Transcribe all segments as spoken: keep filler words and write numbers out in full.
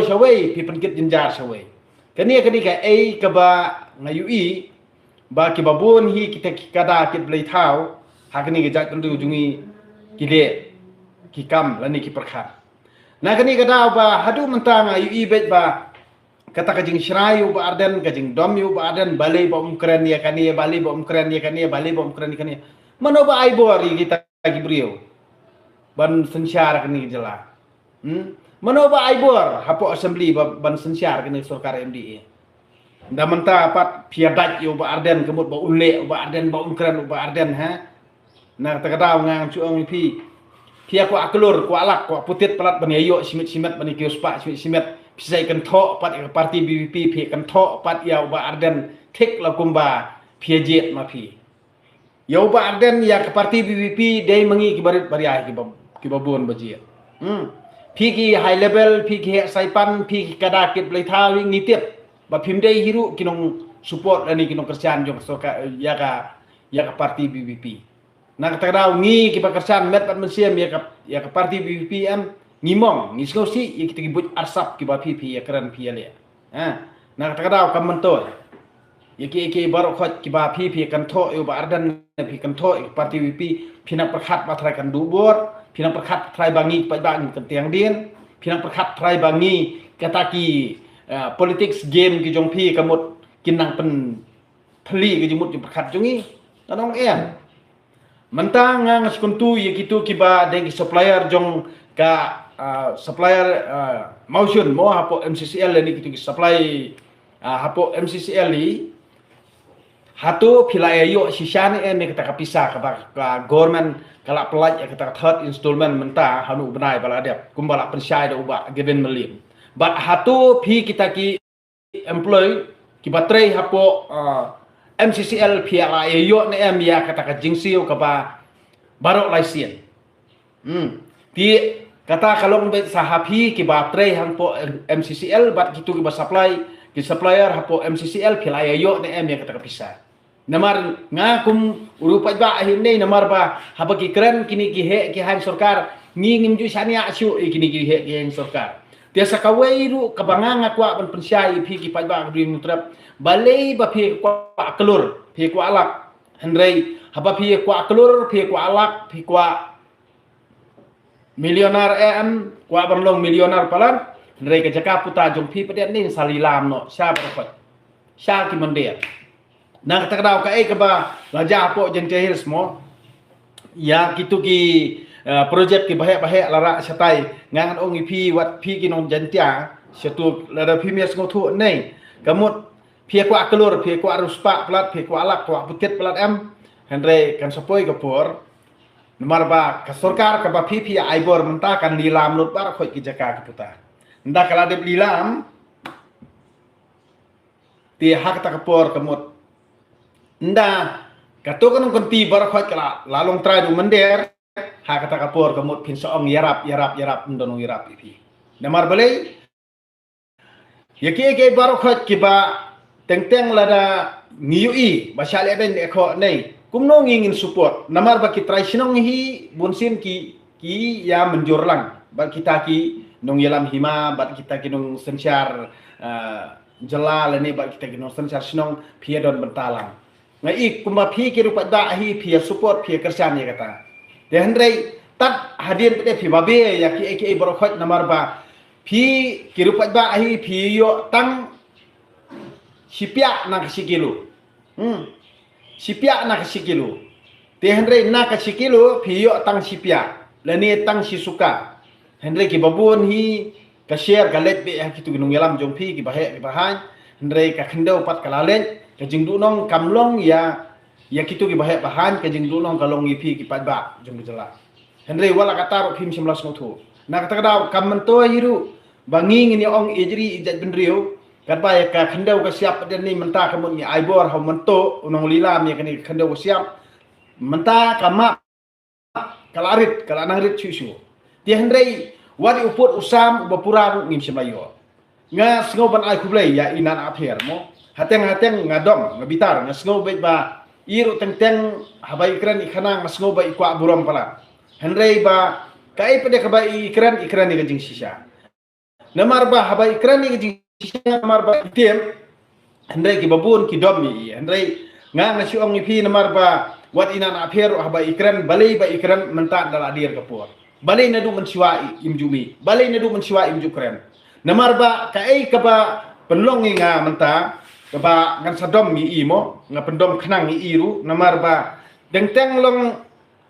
shawei, phi pynkit jynjar shawei. Kane, kane kaei kaba nga ïohi ba kiba bun hi kita ki kada kit blei thaw ha kane ka jaitbynriew jong ngi ki leh ki kam lane ki pyrkhat. Na kane ka daw ba haduh mynta nga ïohi beit ba kata ka jingshrai ïa u Bah Ardent, ka jingdom ïa u Bah Ardent, balei ba um kren ïa kane, balei ba um kren ïa kane, balei ba um kren ïa kane. Mano ba ai bor ïa kita ki briew ban synshar kane ka jylla? Hmm? Mano ba ai bor hapoh assembly ba, ban synshar kane ka sorkar M D A? Ynda mynta pat phi ïa dait ïa u Bah Ardent, ka mut ba un leh u Bah Ardent, ba un kren u Bah Ardent, ha? Na kata ka daw nga shu ong ïa phi, phi ïa kwah klur, kwah lak, kwah putit palat ban ïa ïoh shimet shimet, ban ïa kiew spah shimet shimet. Phi sa ïa kynthoh pat ïa ka party V P P, phi ïa kynthoh pat ïa u Bah Ardent thik la kumba phi ïa jied ma phi. Ïa u Bah Ardent, ïa ka party V P P dei ma ngi kiba rit ba ria, kiba, kiba bun ba jied. Hmm. Phi ki high level, phi ki heh saipan, phi ki kada kit blei thaw, ngi tip ba phim dei hi ruh ki nong support lane ki nong kyrshan jong ka sorkar, ïa ka, ïa ka party V P P. Na kata ka daw ngi kiba kyrshan met bad mynsiem ïa ka, ïa ka party V P P em, ngi mong, ngi sngewsih ïa kita ki buit arsap kiba phi, phi ïa kren, phi ïa leh. Ha, na kata ka daw kam myntoi. Ïa kiei kiei baroh khoit kiba phi, phi ïa kynthoh ïa u Bah Ardent, phi ïa kynthoh ïa ka party V P P, phi nang pyrkhat ba trai kan duh bor, phi nang pyrkhat trai ba ngi paidbah ngin kyntang dien, phi nang pyrkhat trai ba ngi kata ki, eh, politics game ki jong phi ka mut kin nang pyn thli ka jingmut jingpyrkhat jong ngi. Nga ong em. Mynta nga, nga shu kyntu ïa kitu kiba dei ki supplier jong ka, ah, supplier, ah, mawshun mo hapoh M C C L, lane kitu ki supply, ah, hapoh M C C L hi. Hato phi la ïa ïoh shisha ne em ïa kata ka pisa kaba ka government ka la pynlait ïa kata ka third installment mynta ha une u bnai ba la dep, kumba la pynshai da u Bah Gavin Mylliem? Bad hato phi kita ki employee kiba trei hapoh, ah, M C C L phi la ïa ïoh ne em ïa kata ka jingsiew kaba baroh lai sien? Hmm. Te kata ka long beit sa ha phi kiba trei hapoh M C C L bad kitu kiba supply, ki supplier hapoh M C C L, phi la ïa ïoh ne em ïa kata ka pisa? Namar nga kum u riewpaidbah hi ne, namar ba haba ki kren kine ki heh ki haiñ sorkar, ngi ngim ju shaniah shuh ïa kine ki heh ki haiñ sorkar. Te sa kawei ruh kaba nga, nga kwah ban pynshai ïa phi ki paidbah ka Bri Hynñiewtrep, balei ba phi kwah klur, phi kwah lak? Hynrei haba phi kwah klur, phi kwah lak, phi kwah millionaire em, kwah ban long millionaire palat, hynrei ka jaka puta jong phi pat ïa ne sa lilam noh sha baroh khoit, sha ki mynder. Na kata ka daw kaei kaba la jia hapoh Jaintia Hills mo, ïa kitu ki, eh, project kiba heh ba heh la rah shatai, nga ngan ong ïa phi, wat phi ki nong Jaintia, shatu lada phi ïa sngewthuh ne, ka mut phi kwah klur, phi kwah riewspah palat, phi kwah lak, kwah putit palat em? Hynrei kan sa poi ka por, namar ba ka sorkar kaba phi, phi ai bor mynta kan lilam lut baroh khoit ki jaka ki puta. Ynda ka la dep lilam, te ha kata ka por ka mut, ynda kato ka nongkynti baroh khoit ka la, la long trai da u mynder, ha kata ka por ka mut phin sa ong ïarap, ïarap, ïarap, ym don ïarap ïa phi. Namar balei? Ïa kiei kiei baroh khoit kiba teng teng lada ngi ïohi ba shah leh beiñ leh khoh ne, kumno ngi ngin support? Namar ba ki trai shnong hi bunsien ki, ki ïa mynjur lang bad kita ki nongïalam hima, bad kita ki nongsynshar, eh, jylla lane bad kita ki nongsynshar shnong, phi ïa don bynta lang. Nga i kumba phi ki riewpaidbah hi phi ïa support, phi ïa kyrshan ïa kata. Te hynrei tad hadien pat de phi babe ïa kiei kiei baroh khoit, namar ba phi ki riewpaidbah hi phi ïoh tang shi piah na ka shi kilo. Hmm. Shi piah na ka shi kilo. Te hynrei na ka shi kilo phi ïoh tang shi piah lane tang shi suka. Hynrei kiba bun hi ka share ka leit beit ha kitu ki nongïalam jong phi kiba heh kiba haiñ. Hynrei ka khyndew pat ka la leit, ka jingduhnong kam long ïa, ïa kitu kiba heh ba haiñ, ka jingduhnong ka long ïa phi ki paidbah jong ka jylla. Hynrei wat la katta ruh phim shym la sngewthuh. Na kata ka daw kam myntoi hi ruh ba ngi ngin ïa ong ïa jri ïa jaitbynriew, katba ïa ka khyndew ka shyiap pat de ne mynta ka mut ngi ai bor ha u myntoi u nonglilam ïa kane ka khyndew ka shyiap. Mynta ka map ka la rit, ka la nang rit shuh shuh. Te hynrei wat ïa u pud u sam uba pura ruh ngim shym la ïoh. Nga sngew ban ai khublei ïa i Nan Apher mo. Hateng hateng nga dom, nga bitar, nga sngew beit ba i ruh teng teng haba i kren i khana nga sngew ba i kwah burom palat. Hynrei ba kaei pat de kaba i kren, i kren ïa ka jingshisha. Namar ba haba i kren ïa ka jingshisha, namar ba i tip, hynrei kiba bun ki dom ïa i. Hynrei nga nga shu ong ïa phi, namar ba wat i Nana Apher ruh haba i kren, balei ba i kren mynta ynda la dier ka por? Balei naduh mynshuwa i, im ju mih? Balei naduh mynshuwa im ju kren? Namar ba kaei kaba pynlong ïa nga mynta, kaba ngan sa dom ïa i mo, nga pyndom khnang ïa i ruh, namar ba teng teng long,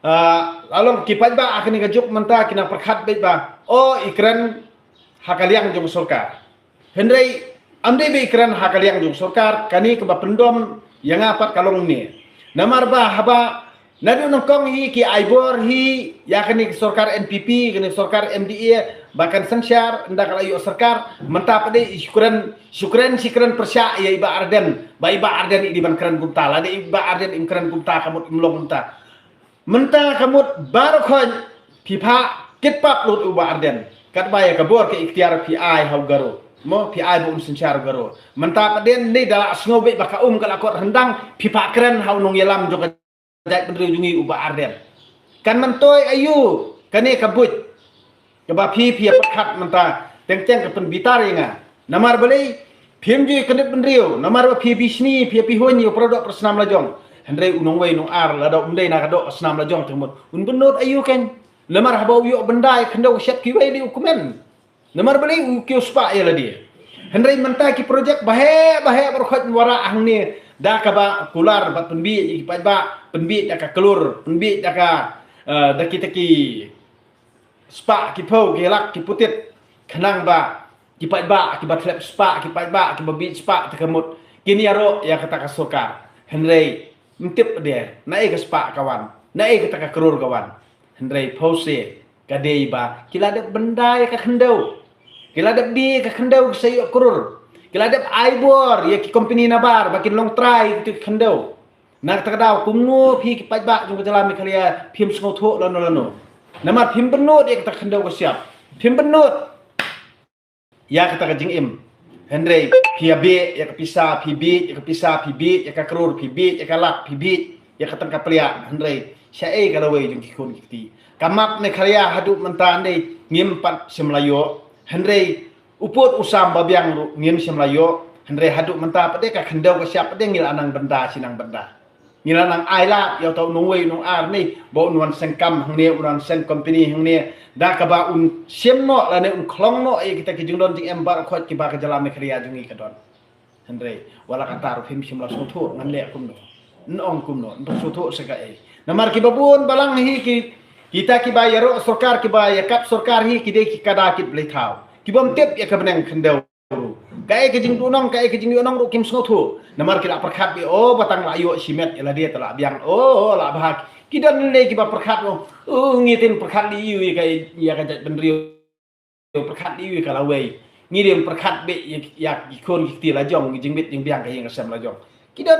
ah, la long ki paidbah ha kane ka juk mynta ki nang pyrkhat beit ba, o, i kren ha ka liang jong sorkar. Hynrei ym dei ba i kren ha ka liang jong sorkar, kane kaba pyndom ïa nga pat ka long ne. Namar ba haba naduh nyngkong hi ki ai bor hi ïa kane ka sorkar N P P, kane ka sorkar M D A, ba kan synshar ynda ka la ïoh sorkar, mynta pat de i shu kren, shu kren, shu kren pyrshah ïa i Bah Ardent, ba i Bah Ardent i dei ban kren kumta, lada i Bah Ardent im kren kumta ka mut im long kumta. Mynta ka mut baroh khoit phi phah kit pap lut u Bah Ardent. Katba ïa ka bor ka iktiar phi ai ha u Garo. Mo, phi ai ba un synshar u Garo. Mynta pat de ne da la sngew beit ba ka um ka la kot ryndang, phi phah kren ha u nongïalam jong ka jaitbynriew jong ngi u Bah Ardent. Kan myntoi aïu kane ka buit? Kaba phi phi ïa pyrkhat mynta teng teng ka pynbitar ïa nga. Namar balei? Phim ju ïa kyndit bynriew, namar ba phi bishni, phi ïa phi huñ ïa u para doh para snam la jong. Hynrei u nongwei nongar lada um dei na ka doh ka snam la jong te mut un bynnud aïu keiñ? Namar haba u ïoh bynda ïa ka khyndew ka shyiap kiwei de u kmen. Namar balei? U kiew spah ïa lade. Hynrei mynta ki projek baheh baheh baroh khoit ngi wanrah hangne da kaba kular bad pynbieit ïa ki paidbah, pynbieit da ka klur, pynbieit da ka, eh, da kita ki spah ki phew ki lak ki putit, khnang ba ki paidbah kiba thlep spah, ki paidbah kiba bieit spah te ka mut kin ïaroh ïa kata ka sorkar. Hynrei ym tip de naei ka spah ka wan, naei kata ka klur ka wan. Hynrei phewse ka dei ba ki la dep bynda ïa ka khyndew, ki la dep die ïa ka khyndew ki sa ïoh klur, ki la dep ai bor ïa ki kompani nabar ba kin long trai ïa ki khyndew. Na kata ka daw kumno phi ki paidbah jong ka jylla Meghalaya phim sngewthuh lano lano? Namar phim bynnud ïa kata ka khyndew ka shyiap, phim bynnud ïa kata ka jingim. Hynrei phi ïa bieit ïa ka pisa, phi bieit ïa ka pisa, phi bieit ïa ka klur, phi bieit ïa ka lak, phi bieit ïa ka tyngka pliah. Hynrei shaei ka lawei jong ki khun ki kti? Ka map Meghalaya haduh mynta ne ngim pat shym la ïoh. Hynrei u pud u sam ba biang ruh ngim shym la ïoh. Hynrei haduh mynta pat de ka khyndew ka shyiap pat de ngi la nang bynda shi nang bynda. Ngi la nang ai lad ïa uta u nongwei nongar ne ba un wan seng kam hangne, un wan seng kompani hangne, da kaba un shim noh lane un khlong noh ïa kita ki jingdon jingem baroh khoit kiba ka jylla Meghalaya jong ngi ka don. Hynrei wat la katta ruh phim shym la sngewthuh, ngan leh kumno, yn ong kumno, yn pynsngewthuh sa kaei? Namar kiba bun balang hi ki, kita kiba ïaroh sorkar, kiba ïakap sorkar hi ki dei ki kada kit blei thaw, kibym tip ïa ka bneng khyndew. Kaei ka jingduhnong, kaei ka jingïohnong ruh kim sngewthuh. Namar ki la pyrkhat beit, o, ba tang la ïoh shimet ïa lade te la biang, o, la bha. Ki don lei kiba pyrkhat, o, ngi te ngin pyrkhat lei ïa ka, ïa ka jaitbynriew, pyrkhat lei ïa ka lawei. Ngi te ngin pyrkhat beit ïa, ïa ki khun ki kti la jong, ki jingbit jingbiang ka ïing ka sem la jong. Ki don